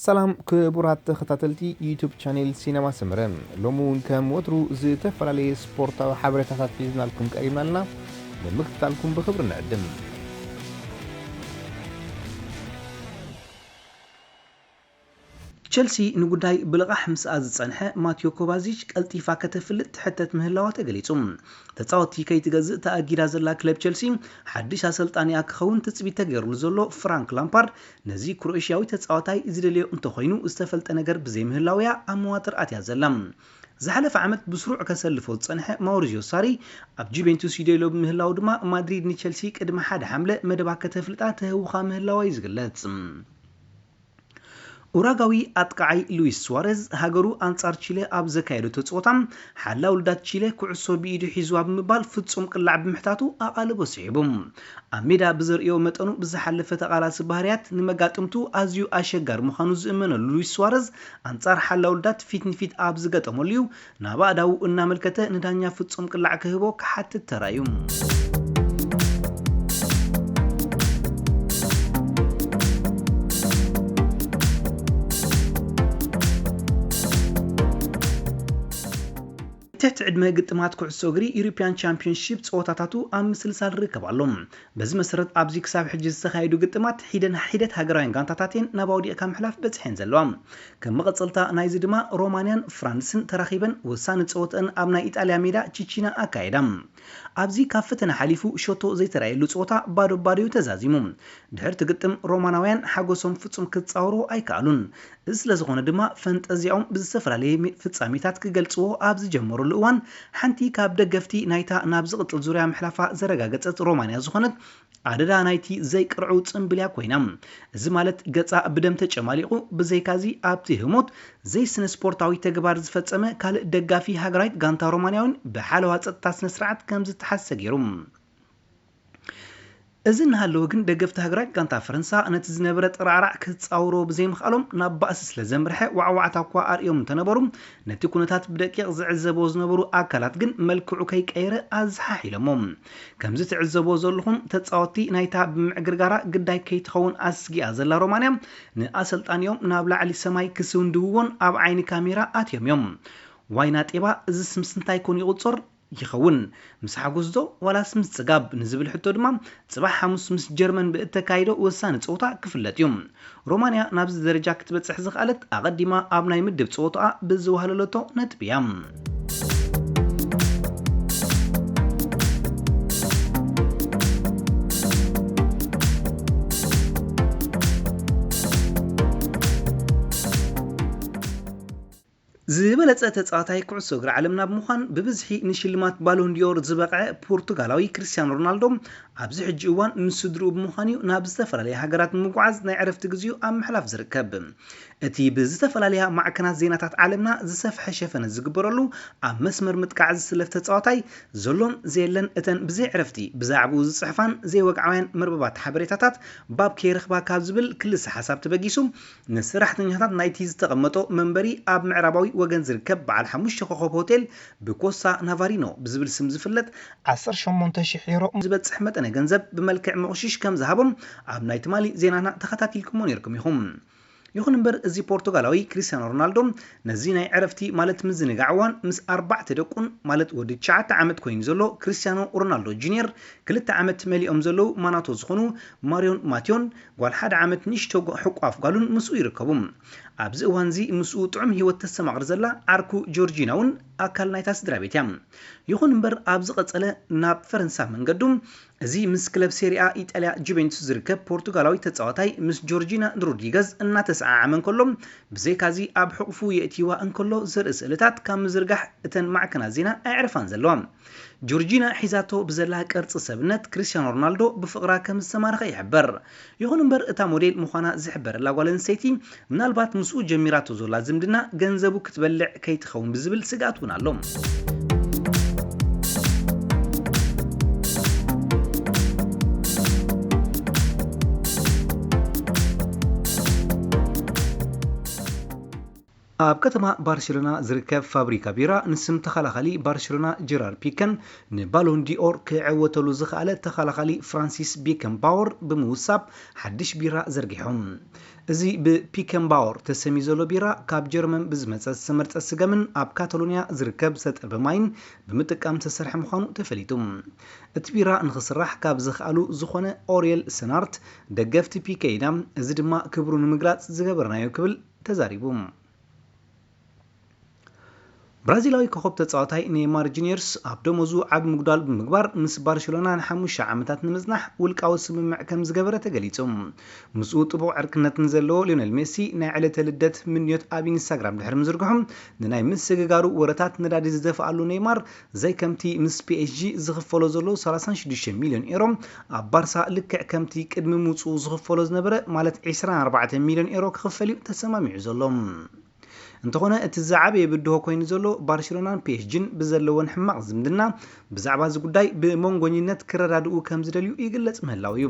ሰላም ክቡራት ተኸታተልቲ ዩቱብ ቻኔል ሲነማ ሰመረ፣ ሎሚ እውን ከም ወትሩ ዝተፈላለየ ስፖርታዊ ሓበሬታታት ሒዝናልኩም ቀሪብና ኣለና። ንምክትታልኩም ብኽብሪ ንዕድም። ቸልሲ ንጉዳይ ብልቓሕ ምስኣ ዝጸንሐ ማቲዮ ኮቫዚች ቀልጢፋ ከተፍልጥ ትሕተት ምህላዋ ተገሊጹ። ተጻወትቲ ከይትገዝእ ተኣጊዳ ዘላ ክለብ ቸልሲ ሓድሽ ኣሰልጣኒኣ ክኸውን ትጽቢት ተገይሩሉ ዘሎ ፍራንክ ላምፓርድ ነዚ ክሮኤሽያዊ ተጻዋታይ ዝደልዮ እንተኾይኑ ዝተፈልጠ ነገር ብዘይምህላውያ ኣብ መዋጥር ኣትያ ዘላ። ዝሓለፈ ዓመት ብስሩዕ ከሰልፎ ዝጸንሐ ማውሪዚዮ ሳሪ ኣብ ጁቬንቱስ ይደልዮ ብምህላው ድማ ማድሪድ ንቸልሲ ቅድሚ ሓደ ሓምለ መደባ ከተፍልጣ ተህውኻ ምህላዋ እዩ ዝግለጽ። ኡራጋዊ ኣጥቃዓይ ሉዊስ ሱዋረዝ ሃገሩ ኣንጻር ቺለ ኣብ ዘካየደቶ ጸወታ ሓላው ልዳት ቺለ ኩዕሶ ብኢዱ ሒዝዋ ብምባል ፍጹም ቅላዕ ብምሕታቱ ኣቓልቦ ስሒቡ። ኣብ ሜዳ ብዘርእዮ መጠኑ ብዝሓለፈ ተቓላሲ ባህርያት ንመጋጥምቱ ኣዝዩ ኣሸጋሪ ምዃኑ ዝእመነሉ ሉዊስ ሱዋረዝ ኣንጻር ሓላው ልዳት ፊት ንፊት ኣብ ዝገጠመሉ እዩ ናብ ኣእዳዉ እናመልከተ ንዳኛ ፍጹም ቅላዕ ክህቦ ክሓትት ተራእዩ። ትሕቲ ዕድመ ግጥማት ኩዕሶ እግሪ ዩሮፕያን ቻምፒዮንሺፕ ጸወታታቱ ኣብ ምስልሳል ርከብ ኣሎ። በዚ መሰረት ኣብዚ ክሳብ ሕጂ ዝተኻየዱ ግጥማት ሒደን ሒደት ሃገራውያን ጋንታታት እየን ናብ ኣውዲቕካ ምሕላፍ በጽሐን ዘለዋ። ከም መቐጸልታ ናይዚ ድማ ሮማንያን ፍራንስን ተራኺበን ወሳኒ ጸወተአን ኣብ ናይ ኢጣልያ ሜዳ ቺቺና ኣካየዳ። ኣብዚ ካብ ፈተነ ሓሊፉ ሸቶ ዘይተራእየሉ ጸወታ ባዶ ባዶ እዩ ተዛዚሙ። ድሕርቲ ግጥም ሮማናውያን ሓጎሶም ፍጹም ክጻወሩ ኣይከኣሉን። እዚ ስለ ዝኾነ ድማ ፈንጠዚያኦም ብዝተፈላለየ ሚ- ፍጻሜታት ክገልጽዎ ኣብ ዝጀመሩሉ እዋን ሓንቲ ካብ ደገፍቲ ናይታ ናብ ዝቕጽል ዙርያ ምሕላፋ ዘረጋገጸት ሮማንያ ዝኾነት ኣደዳ ናይቲ ዘይቅርዑ ጽምብል እያ ኮይና። እዚ ማለት ገጻ ብደም ተጨማሊቑ ብዘይካዚ ኣብቲ ህሞት ዘይስነ ስፖርታዊ ተግባር ዝፈጸመ ካልእ ደጋፊ ሃገራዊት ጋንታ ሮማንያ እውን ብሓለዋ ጸጥታ ስነ ስርዓት ከም ዝተሓሰ ገይሩ። እዚ እናሃለወ ግን ደገፍቲ ሃገራዊት ጋንታ ፈረንሳ ነቲ ዝነበረ ጥራዕራዕ ክጻወሮ ብዘይምኽኣሎም ናብ ባእሲ ስለ ዘምርሐ ዋዕዋዕታ እኳ ኣርእዮም እንተነበሩ ነቲ ኩነታት ብደቂቕ ዝዕዘቦ ዝነበሩ ኣካላት ግን መልክዑ ከይቀየረ ኣዝሓሒሎሞ። ከምዚ ትዕዘቦ ዘለኹም ተጻወትቲ ናይታ ብምዕግርጋራ ግዳይ ከይትኸውን ኣስጊኣ ዘላ ሮማንያ ንኣሰልጣኒኦም ናብ ላዕሊ ሰማይ ክስንድውዎን ኣብ ዓይኒ ካሜራ ኣትዮም እዮም። ዋይ ናጤባ እዝስ ምስ እንታይ ኮን ይቑጸር ይኸውን? ምስ ሓጎስ ዶ ዋላስ ምስ ጽጋብ ንዝብል ሕቶ ድማ ጽባሕ ሓሙስ ምስ ጀርመን ብእተካይዶ ወሳኒ ጸወታ ክፍለጥ እዩ። ሮማንያ ናብዚ ደረጃ ክትበጽሕ ዝኽኣለት ኣቐዲማ ኣብ ናይ ምድብ ጸወታኣ ብዝዋህለለቶ ነጥቢ እያ። ዝበለጸ ተጻዋታይ ኩዕሶ እግሪ ዓለምና ብምዃን ብብዝሒ ንሽልማት ባሎን ዲዮር ዝበቕዐ ፖርቱጋላዊ ክርስቲያኖ ሮናልዶ ኣብዚ ሕጂ እዋን ምስ ስድርኡ ብምዃን እዩ ናብ ዝተፈላለያ ሃገራት ብምጉዓዝ ናይ ዕረፍቲ ግዜኡ ኣብ ምሕላፍ ዝርከብ። እቲ ብዝተፈላለያ ማዕከናት ዜናታት ዓለምና ዝሰፍሐ ሸፈነ ዝግበረሉ ኣብ መስመር ምጥቃዕ ዝስለፍ ተጻዋታይ ዘሎን ዘየለን እተን ብዘይ ዕረፍቲ ብዛዕባኡ ዝጽሕፋን ዘይወግዓውያን መርበባት ሓበሬታታት ባብ ከይረኽባ ካብ ዝብል ክልሰ ሓሳብ ተበጊሱ ንሰራሕተኛታት ናይቲ ዝተቐመጦ መንበሪ ኣብ ምዕራባዊ ወገን ዝርከብ በዓል ሓሙሽተ ኮኾብ ሆቴል ብኮሳ ናቫሪኖ ብዝብል ስም ዝፍለጥ ዓሰርተ ሸሞንተ ሽሕ ዩሮ ዝበጽሕ መጠነ ገንዘብ ብመልክዕ መቑሽሽ ከም ዝሃቦም ኣብ ናይ ትማሊ ዜናና ተኸታቲልኩሞ ነይርኩም ኢኹም። ይኹን እምበር እዚ ፖርቱጋላዊ ክርስቲያኖ ሮናልዶ ነዚ ናይ ዕረፍቲ ማለት ምዝንጋዕ እዋን ምስ ኣርባዕተ ደቁን ማለት ወዲ ትሽዓተ ዓመት ኮይኑ ዘሎ ክርስቲያኖ ሮናልዶ ጁኒየር ክልተ ዓመት መሊኦም ዘለዉ ማናቶ ዝኾኑ ማሪዮን ማትዮን ጓል ሓደ ዓመት ንእሽቶ ጓ- ሕቋፍ ጓሉን ምስኡ ይርከቡ። ኣብዚ እዋን እዚ ምስኡ ጥዑም ህይወት ተስተማቕር ዘላ ዓርኩ ጆርጂና እውን ኣካል ናይታ ስድራ ቤት እያ። ይኹን እምበር ኣብ ዝቐጸለ ናብ ፈረንሳ መንገዱ እዚ ምስ ክለብ ሴሪኣ ኢጣልያ ጁቬንቱስ ዝርከብ ፖርቱጋላዊ ተጻዋታይ ምስ ጆርጂና ሮድሪገዝ እናተሰዓዓመ እንከሎ ብዘይካዚ ኣብ ሕቑፉ የእትይዋ እንከሎ ዘርኢ ስእልታት ካብ ምዝርጋሕ እተን ማዕከናት ዜና ኣየዕረፋን ዘለዋ። ጆርጂና ሒዛቶ ብዘላ ቅርጺ ሰብነት ክርስቲያኖ ሮናልዶ ብፍቕራ ከም ዝተማረኸ ይሕበር። ይኹን እምበር እታ ሞዴል ምዃና ዝሕበረላ ጓል ኣንስተይቲ ምናልባት ምስኡ ጀሚራቶ ዘላ ዝምድና ገንዘቡ ክትበልዕ ከይትኸውን ብዝብል ስግኣት እውን ኣሎ። ኣብ ከተማ ባርሴሎና ዝርከብ ፋብሪካ ቢራ፣ ንስም ተኸላኻሊ ባርሴሎና ጀራር ፒከን ንባሎን ዲኦር ክዕወተሉ ዝኸኣለ ተኸላኻሊ ፍራንሲስ ቢከንባወር ብምውሳብ ሓድሽ ቢራ ዘርጊሖም። እዚ ብፒከንባወር ተሰምዩ ዘሎ ቢራ፣ ካብ ጀርመን ብዝመጸ ዝተመርጸ ስገምን ኣብ ካታሎንያ ዝርከብ ዝተጠበ ማይን ብምጥቃም ዝተሰርሐ ምዃኑ ተፈሊጡ። እቲ ቢራ ንኽስራሕ ካብ ዘኽኣሉ ዝኾነ ኦሪየል ሰናርት፣ ደገፍቲ ፒኬ ኢና፣ እዚ ድማ ክብሩ ንምግላጽ ዝገበርናዮ ክብል ተዛሪቡ። ብራዚላዊ ኮኸብ ተጻዋታይ ኔይማር ጁኒየርስ ኣብ ደሞዙ ዓቢ ምጉዳል ብምግባር፣ ምስ ባርሴሎና ንሓሙሽተ ዓመታት ንምጽናሕ ውልቃዊ ስምምዕ ከም ዝገበረ ተገሊጹ። ምስኡ ጥቡቕ ዕርክነት ንዘለዎ ሊዮነል ሜሲ ናይ ዕለተ ልደት ምንዮት ኣብ ኢንስታግራም ድሕሪ ምዝርግሑ፣ ንናይ ምስግጋሩ ወረታት ነዳዲ ዝደፍኣሉ ኔይማር፣ ዘይከምቲ ምስ ፒ ኤስ ጂ ዝኽፈሎ ዘሎ ሰላሳን ሽዱሽተ ሚልዮን ኤሮ፣ ኣብ ባርሳ ልክዕ ከምቲ ቅድሚ ምውጽኡ ዝኽፈሎ ዝነበረ፣ ማለት ዕስራን ኣርባዕተን ሚልዮን ኤሮ ክኽፈል እዩ ተሰማሚዑ ዘሎ። እንተኾነ፣ እቲ ዝዓበየ ብድሆ ኮይኑ ዘሎ፣ ባርሴሎናን ፒ ኤስ ጂን ብዘለወን ሕማቕ ዝምድና፣ ብዛዕባ እዚ ጉዳይ ብመንጎኝነት ክረዳድኡ ከም ዝደልዩ ይግለጽ ምህላው እዩ።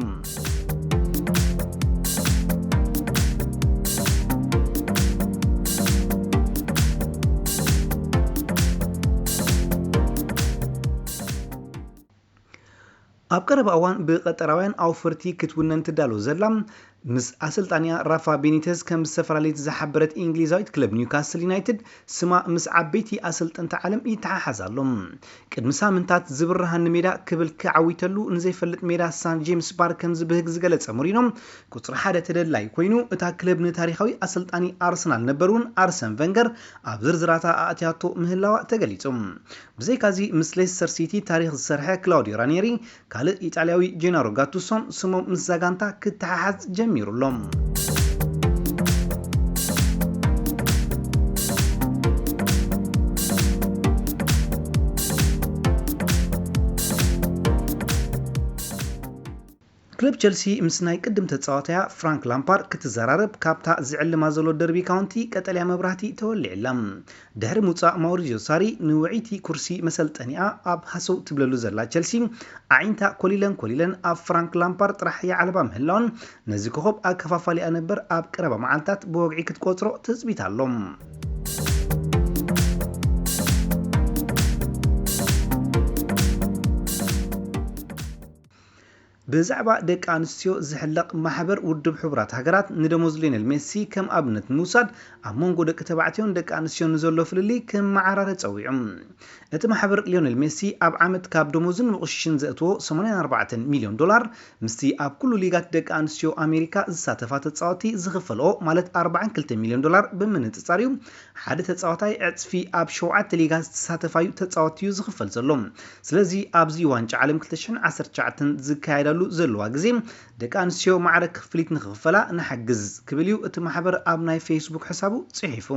ኣብ ቀረባ እዋን ብቀጠራውያን ኣውፈርቲ ክትውነን ትዳሎ ዘላ፣ ምስ ኣሰልጣኒኣ ራፋ ቤኒተዝ ከም ዝተፈላለየት ዝሓበረት እንግሊዛዊት ክለብ ኒውካስል ዩናይትድ፣ ስማ ምስ ዓበይቲ ኣሰልጠንቲ ዓለም ይተሓሓዝ ኣሎ። ቅድሚ ሳምንታት ዝብርሃኒ ሜዳ ክብል ክዓዊተሉ ንዘይፈልጥ ሜዳ ሳን ጄምስ ፓርክ ከም ዝብህግ ዝገለጸ ሞሪኖ፣ ቁጽሪ ሓደ ተደላይ ኮይኑ፣ እታ ክለብ ንታሪኻዊ ኣሰልጣኒ ኣርሰናል ነበር እውን ኣርሰን ቨንገር ኣብ ዝርዝራታ ኣእትያቶ ምህላዋ ተገሊጹ። ብዘይካዚ፣ ምስ ሌስተር ሲቲ ታሪኽ ዝሰርሐ ክላውዲዮ ራኔሪ፣ ካልእ ኢጣልያዊ ጄናሮ ጋቱሶን ስሞም ምስዛ ጋንታ ክተሓሓዝ ጀሚሩ ኣሎ። ክለብ ቸልሲ ምስ ናይ ቅድም ተጻዋታያ ፍራንክ ላምፓርድ ክትዘራረብ ካብታ ዝዕልማ ዘሎ ደርቢ ካውንቲ ቀጠልያ መብራህቲ ተወሊዕላ። ድሕሪ ምውጻእ ማውሪዚዮ ሳሪ ንውዕይቲ ኩርሲ መሰልጠኒኣ ኣብ ሃሰው ትብለሉ ዘላ ቸልሲ፣ ኣዒንታ ኮሊለን ኮሊለን ኣብ ፍራንክ ላምፓርድ ጥራሕ ይዓልባ ምህላውን፣ ነዚ ኮኸብ ኣከፋፋሊኣ ነበር ኣብ ቀረባ መዓልታት ብወግዒ ክትቆጽሮ ትጽቢት ኣሎ። ብዛዕባ ደቂ ኣንስትዮ ዝሕለቕ ማሕበር ውድብ ሕቡራት ሃገራት፣ ንደሞዝ ሊዮኔል ሜሲ ከም ኣብነት ንምውሳድ፣ ኣብ መንጎ ደቂ ተባዕትዮን ደቂ ኣንስትዮን ንዘሎ ፍልልይ ክመዓራረ ጸዊዑ። እቲ ማሕበር፣ ሊዮኔል ሜሲ ኣብ ዓመት ካብ ደሞዝን ምቑሽሽን ዘእትዎ ሰማንያን ኣርባዕተን ሚልዮን ዶላር፣ ምስቲ ኣብ ኩሉ ሊጋት ደቂ ኣንስትዮ ኣሜሪካ ዝሳተፋ ተጻወትቲ ዝኽፈልኦ፣ ማለት ኣርባዓን ክልተ ሚልዮን ዶላር ብምንጽጻር እዩ። ሓደ ተጻዋታይ ዕጽፊ ኣብ ሸውዓተ ሊጋት ዝተሳተፋዩ ተጻወትቲ እዩ ዝኽፈል ዘሎ። ስለዚ ኣብዚ ዋንጫ ዓለም ክልተ ሽሕን ዓሰርተ ትሽዓተን ዝካየዳሉ ዘለዋ ግዜ፣ ደቂ ኣንስትዮ ማዕረ ክፍሊት ንኽኽፈላ ንሓግዝ ክብል እዩ እቲ ማሕበር ኣብ ናይ ፌስቡክ ሕሳቡ ጽሒፉ።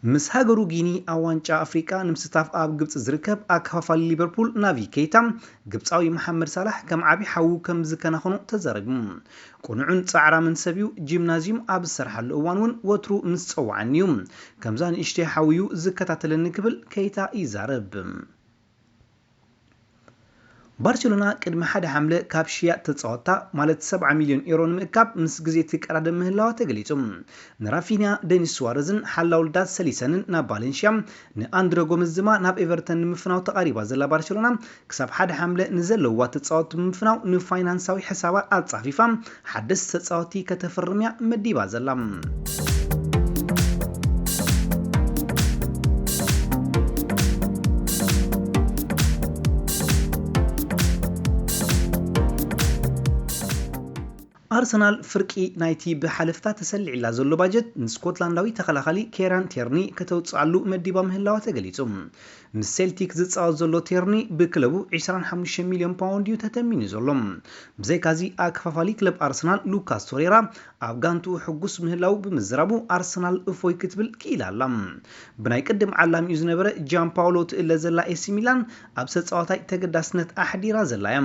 ምስ ሃገሩ ጊኒ ኣብ ዋንጫ ኣፍሪቃ ንምስታፍ ኣብ ግብጺ ዝርከብ ኣከፋፋሊ ሊቨርፑል ናቪ ኬይታ፣ ግብጻዊ መሓመድ ሳላሕ ከም ዓቢ ሓዉ ከም ዝከናኸኖ ተዛሪቡ። ቅኑዕን ጻዕራምን ሰብ እዩ። ጂምናዝዩም ኣብ ዝሰርሓሉ እዋን እውን ወትሩ ምስ ጸውዓኒ እዩ። ከምዛ ንእሽተይ ሓዉ እዩ ዝከታተለኒ ክብል ኬይታ ይዛረብ። ባርሴሎና ቅድሚ ሓደ ሓምለ ካብ ሽያጥ ተጻወትታ፣ ማለት ሰብዓ ሚልዮን ኤሮ ንምእካብ ምስ ግዜ ትቀዳደም ምህላዋ ተገሊጹ። ንራፊንያ፣ ደኒስ ሱዋረዝን ሓላው ልዳት ሰሊሰንን ናብ ቫሌንሽያ፣ ንኣንድረ ጎመዝ ድማ ናብ ኤቨርተን ንምፍናው ተቓሪባ ዘላ ባርሴሎና፣ ክሳብ ሓደ ሓምለ ንዘለውዋ ተጻወትቲ ብምፍናው ንፋይናንሳዊ ሕሳባ ኣጻፊፋ ሓደስቲ ተጻወትቲ ከተፈርም እያ መዲባ ዘላ። ኣርሰናል ፍርቂ ናይቲ ብሓለፍታ ተሰሊዕላ ዘሎ ባጀት ንስኮትላንዳዊ ተኸላኻሊ ኬራን ቴርኒ ከተውጽኣሉ መዲባ ምህላዋ ተገሊጹ። ምስ ሴልቲክ ዝጻወት ዘሎ ቴርኒ ብክለቡ ዕስራን ሓሙሽተ ሚልዮን ፓውንድ እዩ ተተሚኑ ዘሎ። ብዘይካዚ ኣከፋፋሊ ክለብ ኣርሰናል ሉካስ ቶሬራ ኣብ ጋንትኡ ሕጉስ ምህላው ብምዝራቡ ኣርሰናል እፎይ ክትብል ክኢላ ኣላ። ብናይ ቅድም ዓላሚኡ ዝነበረ ጃን ፓውሎ ትእለ ዘላ ኤሲ ሚላን ኣብ ተጻዋታይ ተገዳስነት ኣሕዲራ ዘላ እያ።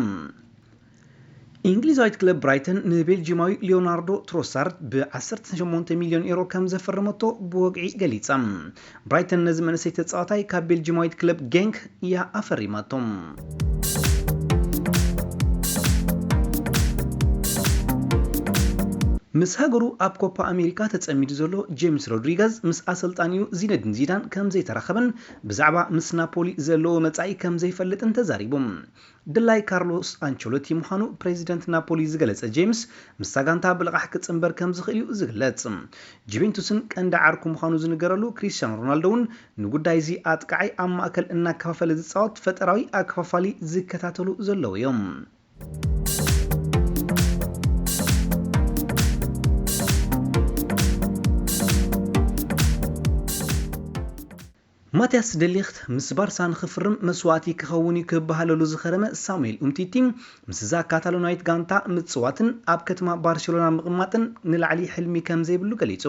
እንግሊዛዊት ክለብ ብራይተን ንቤልጂማዊ ሊዮናርዶ ትሮሳርድ ብ ዓሰርተ ሸሞንተ ሚልዮን ኤሮ ከም ዘፈረመቶ ብወግዒ ገሊጻ። ብራይተን ነዚ መንእሰይ ተጻዋታይ ካብ ቤልጂማዊት ክለብ ጌንክ እያ ኣፈሪማቶ። ምስ ሃገሩ ኣብ ኮፓ ኣሜሪካ ተጸሚዱ ዘሎ ጄምስ ሮድሪጋዝ ምስ ኣሰልጣኒኡ ዚነዲን ዚዳን ከም ዘይተራኸበን ብዛዕባ ምስ ናፖሊ ዘለዎ መጻኢ ከም ዘይፈልጥን ተዛሪቡ። ድላይ ካርሎስ ኣንቸሎቲ ምዃኑ ፕሬዚደንት ናፖሊ ዝገለጸ ጄምስ፣ ምስታ ጋንታ ብልቓሕ ክጽንበር ከም ዝኽእል እዩ ዝግለጽ። ጁቬንቱስን ቀንዲ ዓርኩ ምዃኑ ዝንገረሉ ክሪስቲያኖ ሮናልዶ እውን ንጉዳይ እዚ ኣጥቃዓይ ኣብ ማእከል እናከፋፈለ ዝጻወት ፈጠራዊ ኣከፋፋሊ ዝከታተሉ ዘለዉ እዮም። ማቲያስ ደሊኽት ምስ ባርሳ ንኽፍርም መስዋእቲ ክኸውን እዩ ክበሃለሉ ዝኸረመ ሳሙኤል ኡምቲቲ ምስዛ ካታሎናዊት ጋንታ ምጽዋትን ኣብ ከተማ ባርሴሎና ምቕማጥን ንላዕሊ ሕልሚ ከም ዘይብሉ ገሊጹ።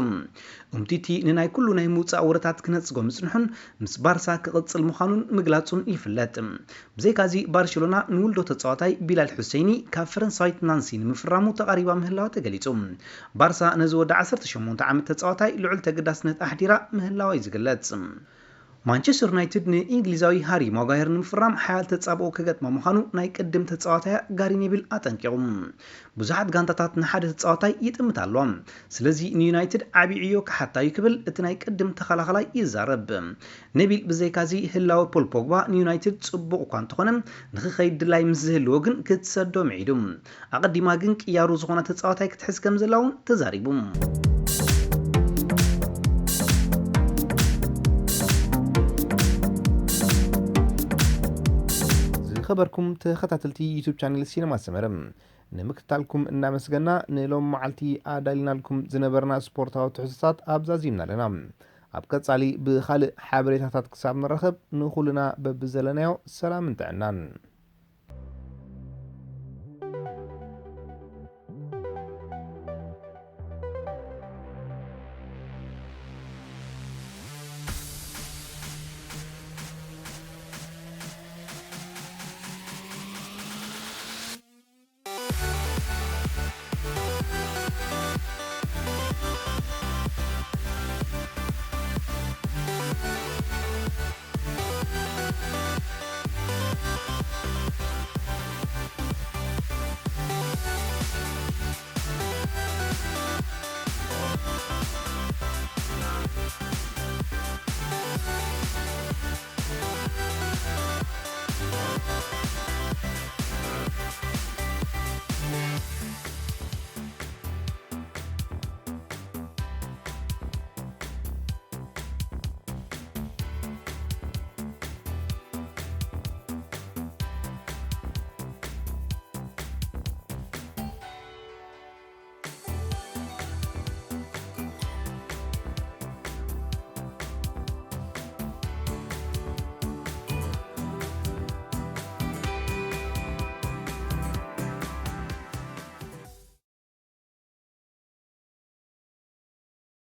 ኡምቲቲ ንናይ ኩሉ ናይ ምውጻእ ወረታት ክነጽጎ ምጽንሑን ምስ ባርሳ ክቕጽል ምዃኑን ምግላጹን ይፍለጥ። ብዘይካዚ ባርሴሎና ንውልዶ ተጻዋታይ ቢላል ሑሴይኒ ካብ ፈረንሳዊት ናንሲ ንምፍራሙ ተቓሪባ ምህላዋ ተገሊጹ። ባርሳ ነዚ ወዲ ዓሰርተ ሸሞንተ ዓመት ተጻዋታይ ልዑል ተገዳስነት ኣሕዲራ ምህላዋ እዩ ዝግለጽ። ማንቸስተር ዩናይትድ ንእንግሊዛዊ ሃሪ ማጓየር ንምፍራም ሓያል ተጻብኦ ክገጥማ ምዃኑ ናይ ቅድም ተጻዋታያ ጋሪ ኔቪል ኣጠንቂቑ። ብዙሓት ጋንታታት ንሓደ ተጻዋታይ ይጥምታ ኣለዋ። ስለዚ ንዩናይትድ ዓቢ ዕዮ ክሓታ እዩ ክብል እቲ ናይ ቅድም ተኸላኸላይ ይዛረብ። ኔቪል ብዘይካዚ ህላወ ፖል ፖግባ ንዩናይትድ ጽቡቕ እኳ እንተኾነ ንኽኸይድ ድላይ ምስ ዝህልዎ ግን ክትሰዶ ምዒዱ። ኣቐዲማ ግን ቅያሩ ዝኾነ ተጻዋታይ ክትሕዝ ከም ዘላ እውን ተዛሪቡ። ዝኸበርኩም ተኸታተልቲ ዩቱብ ቻነል ሲነማ ሰመረ፣ ንምክትታልኩም እናመስገና ንሎም መዓልቲ ኣዳሊናልኩም ዝነበርና ስፖርታዊ ትሕዝቶታት ኣብዛዚምና ኣለና። ኣብ ቀጻሊ ብኻልእ ሓበሬታታት ክሳብ ንራኸብ ንኹልና በብዘለናዮ ሰላምን ጥዕናን።